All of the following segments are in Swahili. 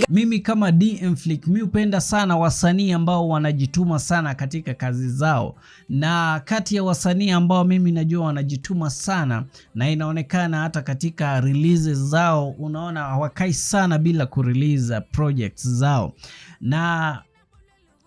Mimi kama DM Flick, mi hupenda sana wasanii ambao wanajituma sana katika kazi zao, na kati ya wasanii ambao mimi najua wanajituma sana na inaonekana hata katika releases zao, unaona hawakai sana bila kurelease projects zao. Na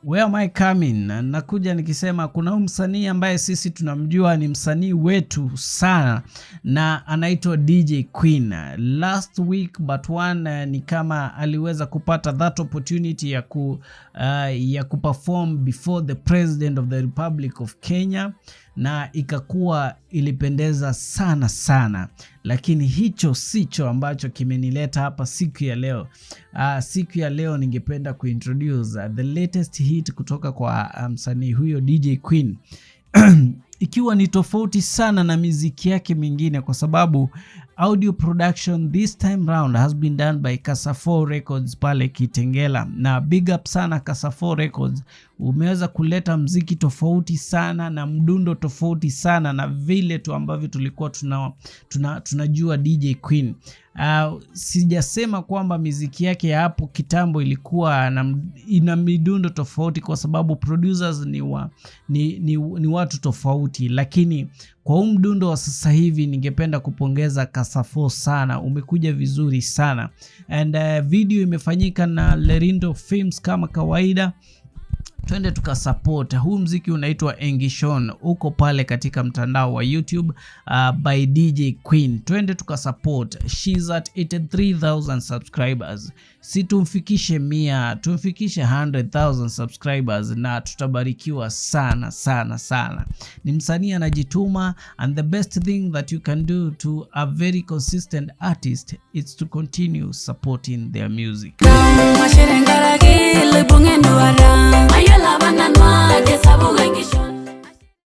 where am I coming? Nakuja nikisema kuna huyu msanii ambaye sisi tunamjua, ni msanii wetu sana na anaitwa DJ Queen. Last week but one, ni kama aliweza kupata that opportunity ya kuperform before the President of the Republic of Kenya na ikakuwa ilipendeza sana sana, lakini hicho sicho ambacho kimenileta hapa siku ya leo. Siku ya leo ningependa kuintroduce the latest hit kutoka kwa msanii huyo DJ Queen, ikiwa ni tofauti sana na miziki yake mingine kwa sababu audio production this time round has been done by Casa4 Records pale Kitengela, na big up sana Casa4 Records, umeweza kuleta mziki tofauti sana na mdundo tofauti sana na vile tu ambavyo tulikuwa tunajua DJ Queen. Sijasema kwamba miziki yake ya hapo kitambo ilikuwa ina midundo tofauti kwa sababu producers ni watu tofauti, lakini kwa huu mdundo wa sasa hivi ningependa kupongeza Casa4 sana, umekuja vizuri sana, and video imefanyika na Lerindo Films kama kawaida. Twende tukasupport huu mziki, unaitwa Engishon, uko pale katika mtandao wa YouTube by DJ Queen. Twende tukasupport, she's at 83,000 subscribers. Si tumfikishe 100, tumfikishe 100,000 subscribers na tutabarikiwa sana sana sana. Ni msanii anajituma, and the best thing that you can do to a very consistent artist is to continue supporting their music.